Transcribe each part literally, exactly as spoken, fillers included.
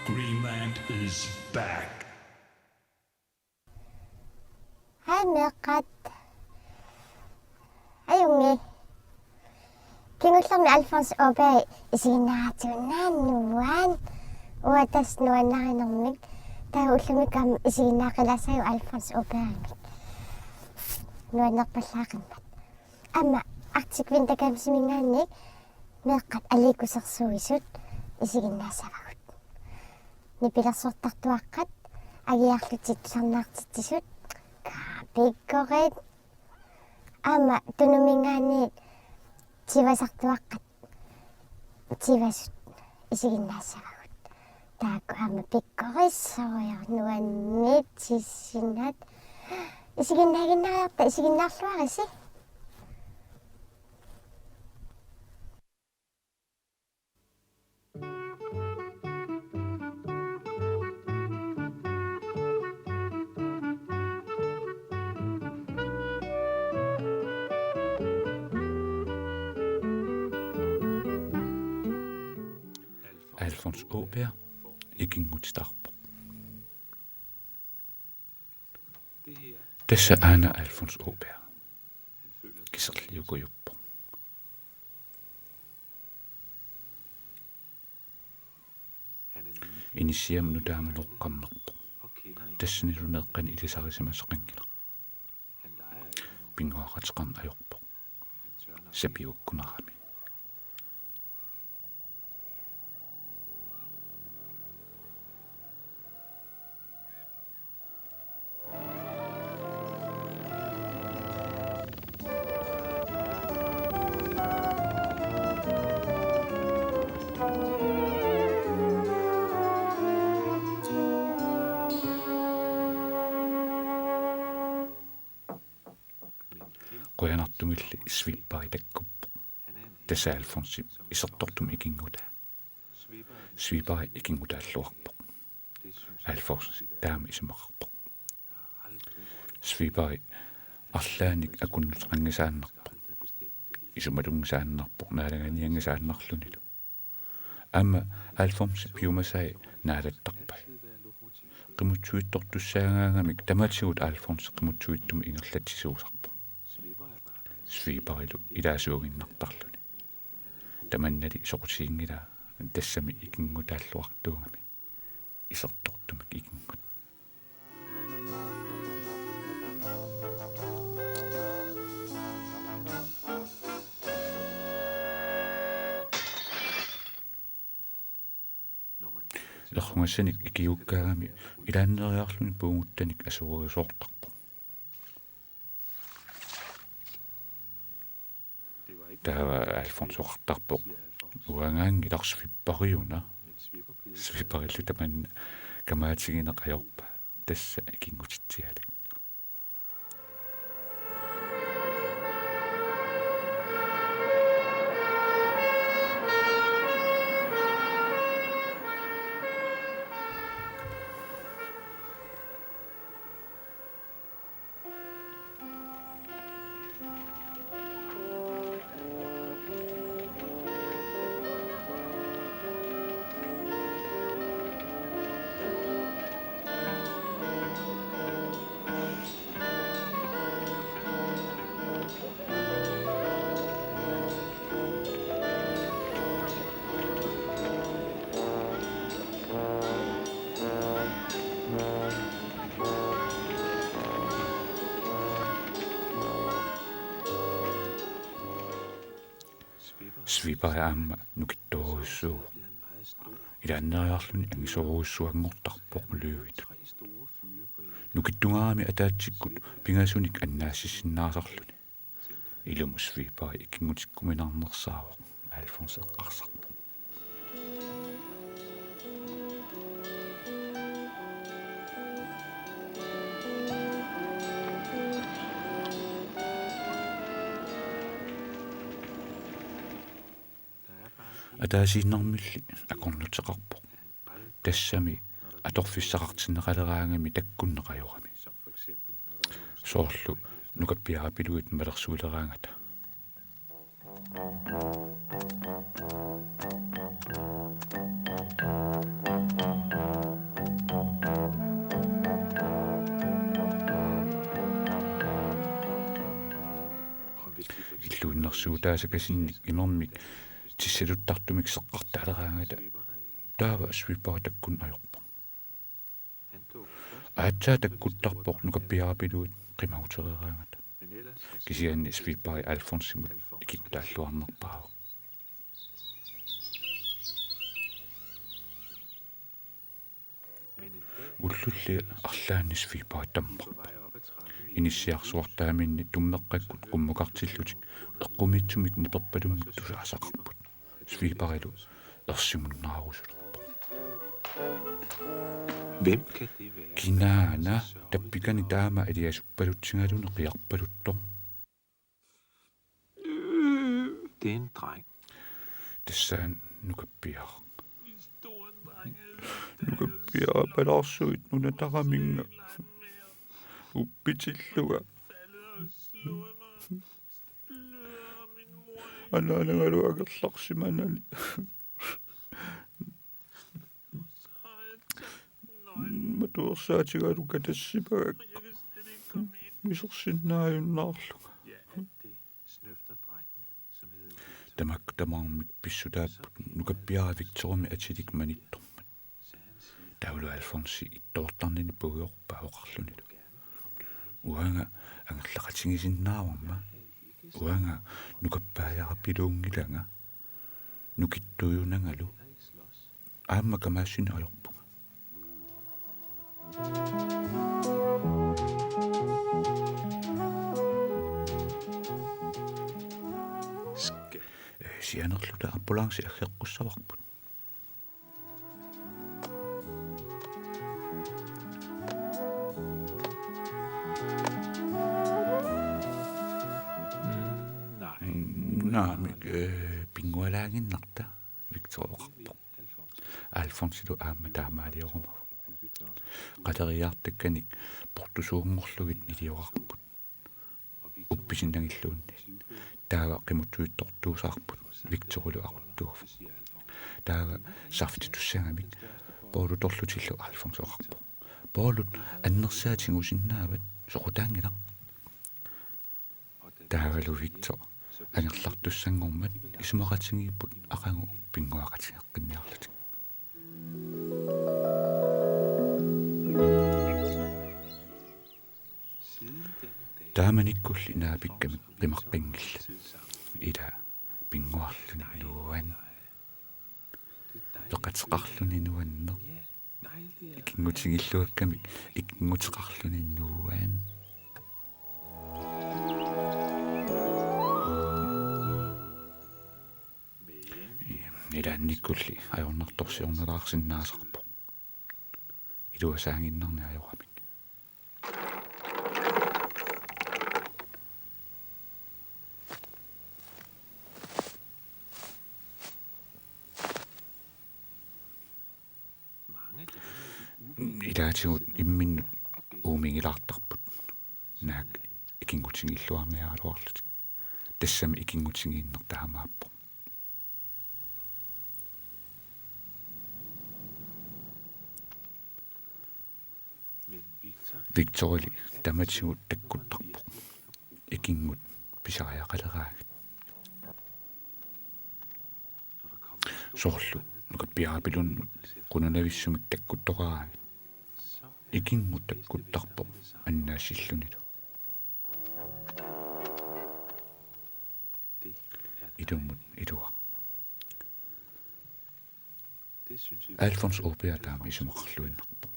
Greenland is back. Hej meeqqat. Ajunngilaq. Kingullermik Alfons Åberg isiginnaartuunnaannuan. Uanga tassa nuannarinermik. Taava ullumikkut aamma isiginnaaqilaassaaq Alfons Åbergimik. Nuannerpallaaqimmat. Aamma Arctic Winter Games-iminngaanniit meeqqat aliikkusersuisut isiginnaassavagut. Nipilersortartuaqqat agiarlutik tusarnaartitsisut. Pikkorit. Aamma Tunuminngaanniit tivasartuaqqat tivasut isiginnaassavagut. Taakku aamma pikkorissorujor nuanniitsissinnat isiginnaaginnariarta isiginnaarluarisi. Alfons Åberg ikinngutitaarpoq. Tassa aana Alfons Åberg. Kiserliukujuppoq. Inissiamut nutaamut noqqammerpoq. Tassanilu meeqqanik ilisarisimasoqanngilaq. Pinnguaqateqarneq ajorpoq. Sapiukkunarami. Qujanartumilli sweeperi takkuppoq. Tassa Alfonsip isertortumik ikinngutaa. Sweeperi ikinngutaalluarpoq. Alfons taama isumaqarpoq. Sweeperi arlaannik akunnuteqanngisaannarpoq. Isumatunngisaannarpoq naalaganianngisaannarlunilu. Aamma Alfonsip piumasai naalattarpai. Qimuttuittortussaagaangamik tamatigut Alfons qimuttuittumik ingerlatsisuusarpoq. Sweeperilu ilaasuuginnartarluni. Tamannali soqutiginngilaa, tassami ikinngutaalluartuugami. Isertortumik ikinngutaa. Errugassanik ikiuukkaangami ilaanneeriarluni puuguttanik asuerisoortarpoq. Taava Alfons oqartarpoq: Uangaanngilaq, sweeperiuna. Sweeperillu tamanna kamaatigineq ajorpaa. Tassa ikinngutitsialak. Sweeperi aamma nukittoorujussuuvoq. Ilaanneeriarluni angisoorujussuanngortarpoq løvitut. Nukittungaarami ataatsikkut pingasunik annaassissinnaasarluni. Ilumut sweeperi ikinngutikkuminarnersaavoq, Alfons eqqarsarpoq. Ataasiinnarmilli akornuteqarpoq. Tassami atorfissaqartinneqaleraangami takkunneq ajorami. Soorlu nukappiarapilluit malersuileraangata. suutaasakasinnik imermik tissaluttartumik seqqartaaleraangata taava sweeperi takkunnut ajorpoq. Aatsaat takkuttarpoq nukappiarapiluit qimagutereeraangata. Kisianni sweeperi Alfonsimut ikikkutaalluarnerpaavoq. Ullulli arlaanni sweeperi tammarpoq. Inissiarsuartaaminni tummeqqakkut qummukartillutik eqqumiitsumik niperpalummik tusaasaqarput. Sweeperilu ersimunnaarusulerpoq. Hvem kan det være? Kinaana tappikani taama aliasuppalutsigaluni qiarpaluttoq? Det er en dreng. Tassani nukappiaraq. Nukappiaraq palaarsuit nunataraminga uppitillunga. Anaanagalu angerlarsimanani. Matuersaatigalu katassimagakku. Isersinnaajunnaarlunga. Tamakku tamarmik pissutaapput nukappiaraq Victorimi atilik manittormat. Taavalu Alfonsi ittoortarnini puigorpaa oqarlunilu: Uanga angerlaqatigisinnaavarma. Uanga nukappaajaarapiluunngilanga. Nukittuujunangalu. Aamma kamaassineq ajorpunga. Sianerluta ambulanci aggeqqussavarput. Naamik, eh, pinngualaaginnarta, Victor oqarpoq. Alfonsilu aamma taamaaliorumavoq. Qaleriaartakkanik portusuunngorlugit iliorarput. Uppisinnagilluunniit. Taava qimuttuittortuusaarput Victorilu aquttuuvoq. Taava saftitussagamik Poolutorlutillu Alfons oqarpoq: Poolut annersaat tigusinnaavat, soqutaanngilaq. Taavalu Victor angerlartussanngormat isumaqatigiipput aqagu pinnguaqatigeqqinniarlutik. Taamanikkulli naapikkamik qimaqqinngillat. Ila pinnguarluni nuuan. Peqateqarluni nuanneq. Ikinngutigilluakkamik ikinnguteqarluni nuuan. Ilaannikkulli ajornartorsiornalaarsinnaasarpoq. Iluasaaginnarneq ajoramik. Ilaatigut imminnut uumigilaartarput. Naak ikinngutigilluarniaraluarlutik. Tassami ikinngutigiinneq taamaappoq. Victorili tamatigut takkuttarpoq. Ikinngut pisariaqaleraangat. Soorlu nukappiarapilunnut qununavissumik takkuttoqaraangat. Ikinngut takkuttarpoq annaassillunilu. Ilummut iluaq. Alfons Åberg taama isumaqarluinnarpoq.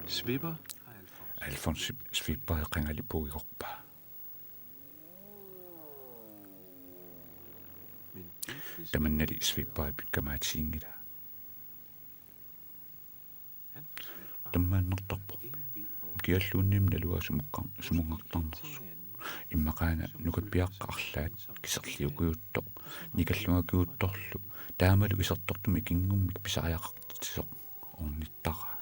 Svipper. Alfonsip sweeperi qangali puigorpaa. Tamannali sweeperi pikkamaatiinngila. Tammaannartarpoq. Kialluunniimmi naluara sumukkar-, sumunngartarnersoq. Immaqaana nukappiaqqat arlaat kiserliukujuttoq, nikallungaakujuttorlu, taamalu isertortumik ikinngummik pisariaqartitsisoq ornittaraa.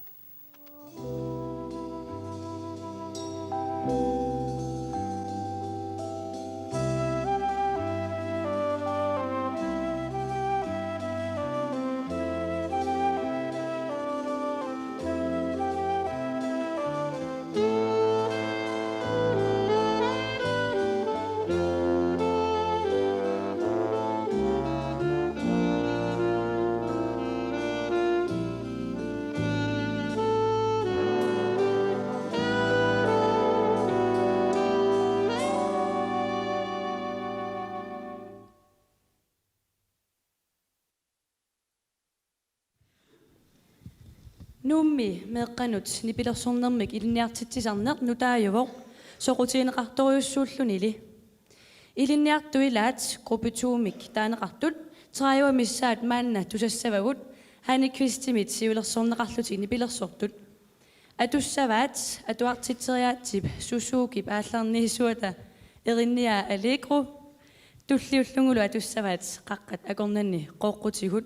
Nuummi meeqqanut nipilersornermik ilinniartitsisarneq nutaajuvoq soqutigineqartorujussuullunili. Ilinniartut ilaat gruppe to-mik taaneqartut tredive missaat maanna tusassavagut Hanne Qvistimit siulersorneqarlutik nipilersortut. Atussavaat atuartitseriaatsip Suzukip aallarniisuata erinniaa Allegro. Tulliullugulu atussavaat qaqqat akornanni qooqqutigut.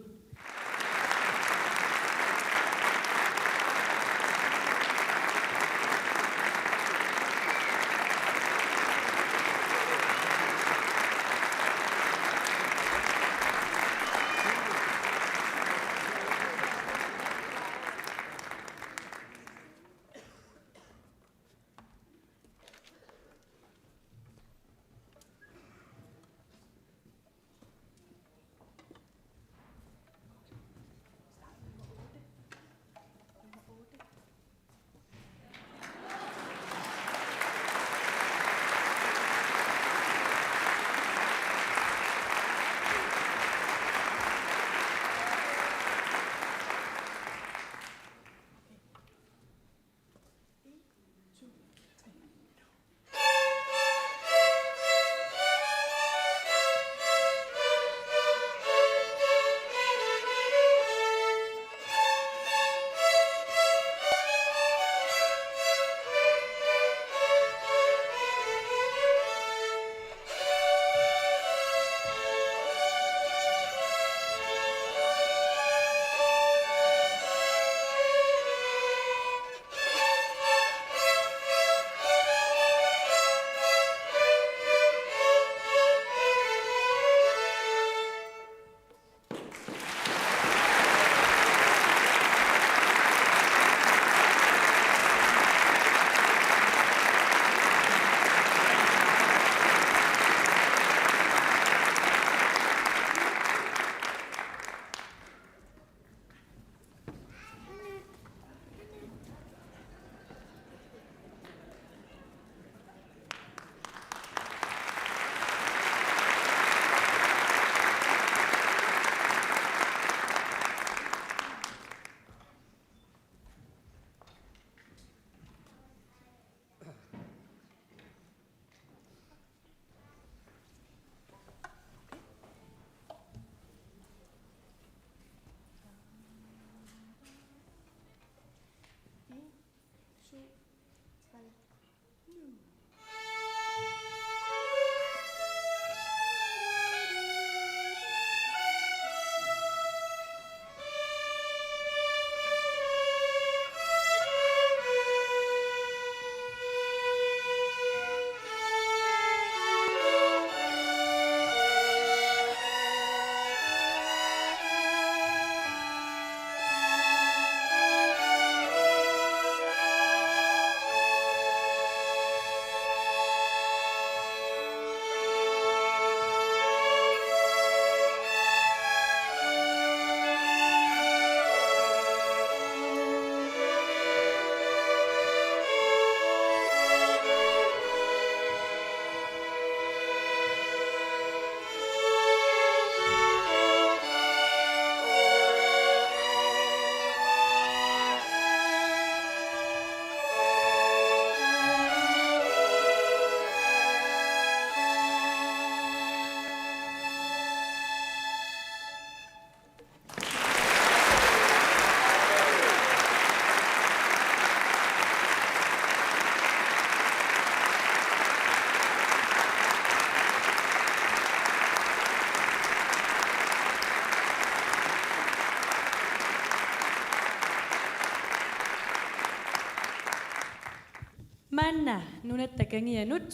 Maanna Nunatta Kangianut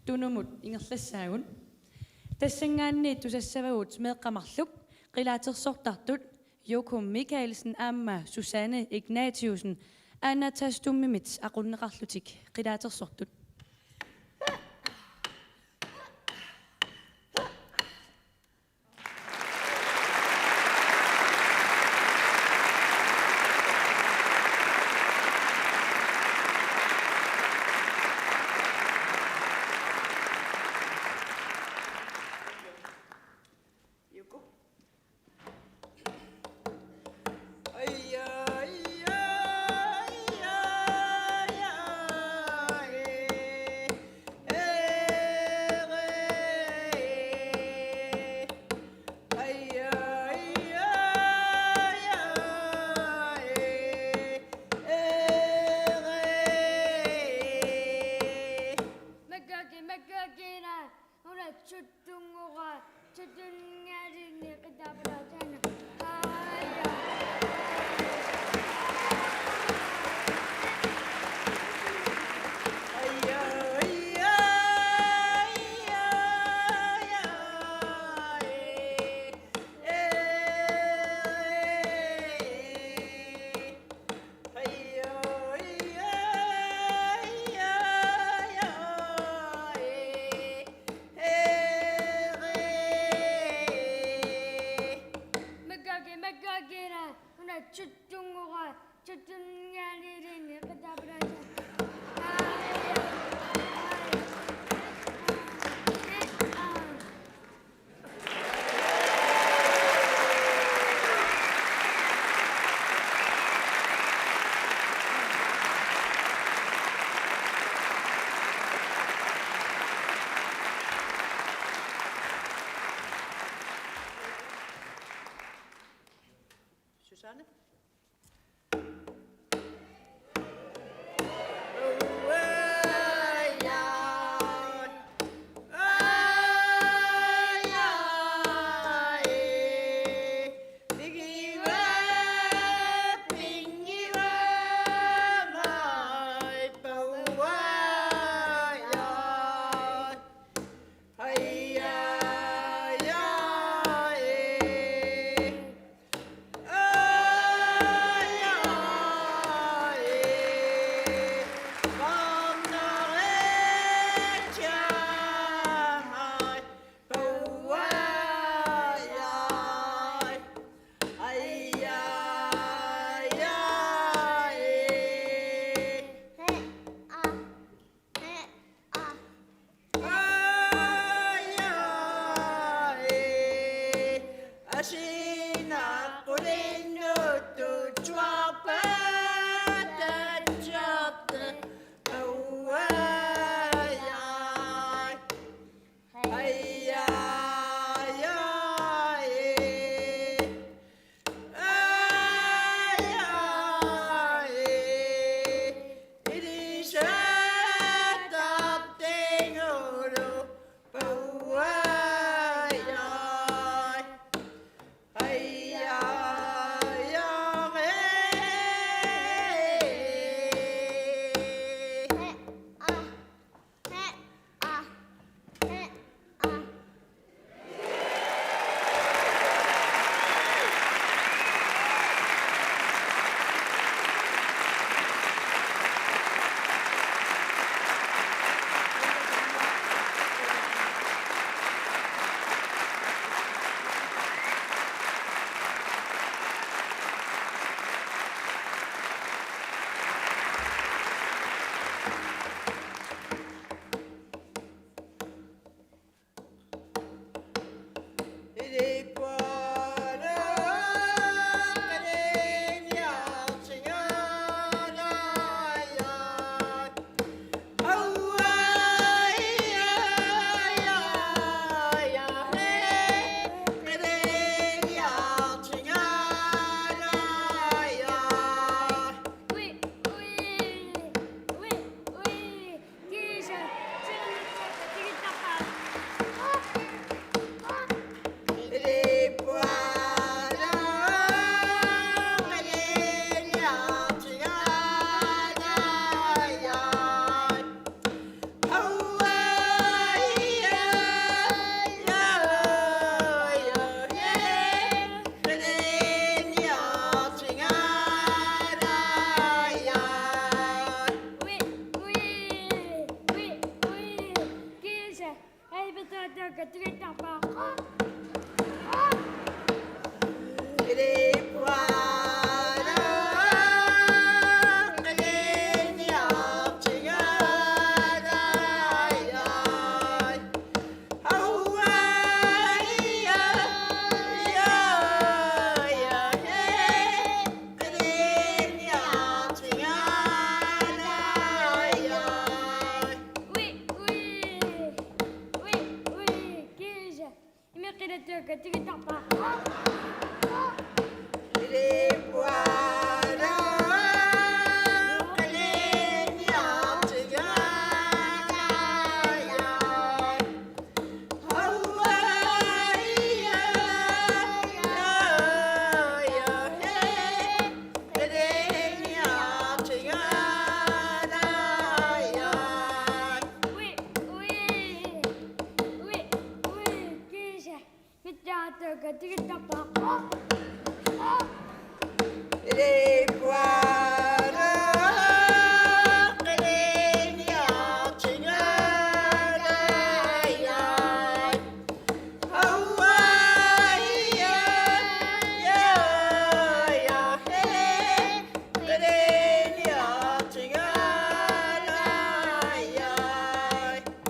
Tunumut ingerlassaagut. Tassanngaanniit tusassavagut meeqqat marluk qilaatersortartut Jokum Mikaelsen aamma Susanne Ignatiussen Anatastumimit aqunneqarlutik qilaatersortut. Jokum. Aja, aja, Magagi, magagina, una chutungura, chutunganirini, katabrata. Susanne?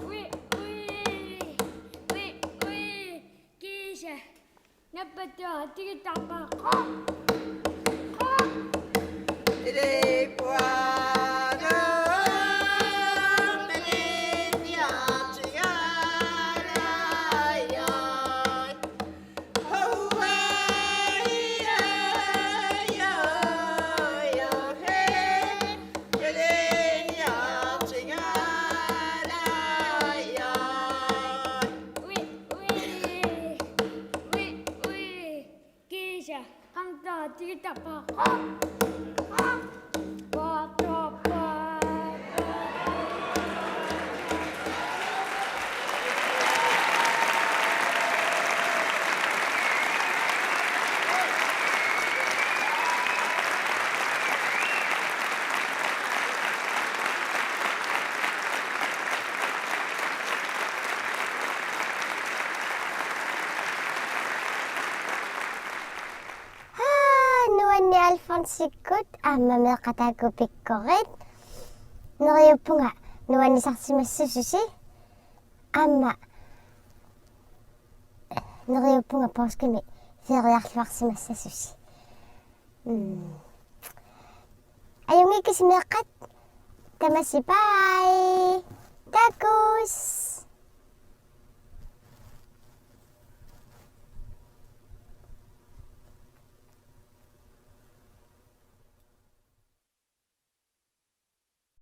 Ui, ui. Ui, ui. Kiisa. Nappattuaq tigittarpaa. Qaa. Qaa. Ui, ui. Ui, ui. Kiisa, qantaa tigittarpaa. Qaa. Qaa. Paa, paa, paa, paa. Aa, nuanni Alfonsikkut aamma meeqqat taakku pikkorit. Neriuppunga nuannisarsimassasusi. Aamma neriuppunga poorskimi feriarluarsimassasusi. Mm. Ajunngikkisi meeqqat. Tamassi, bye. Takuss.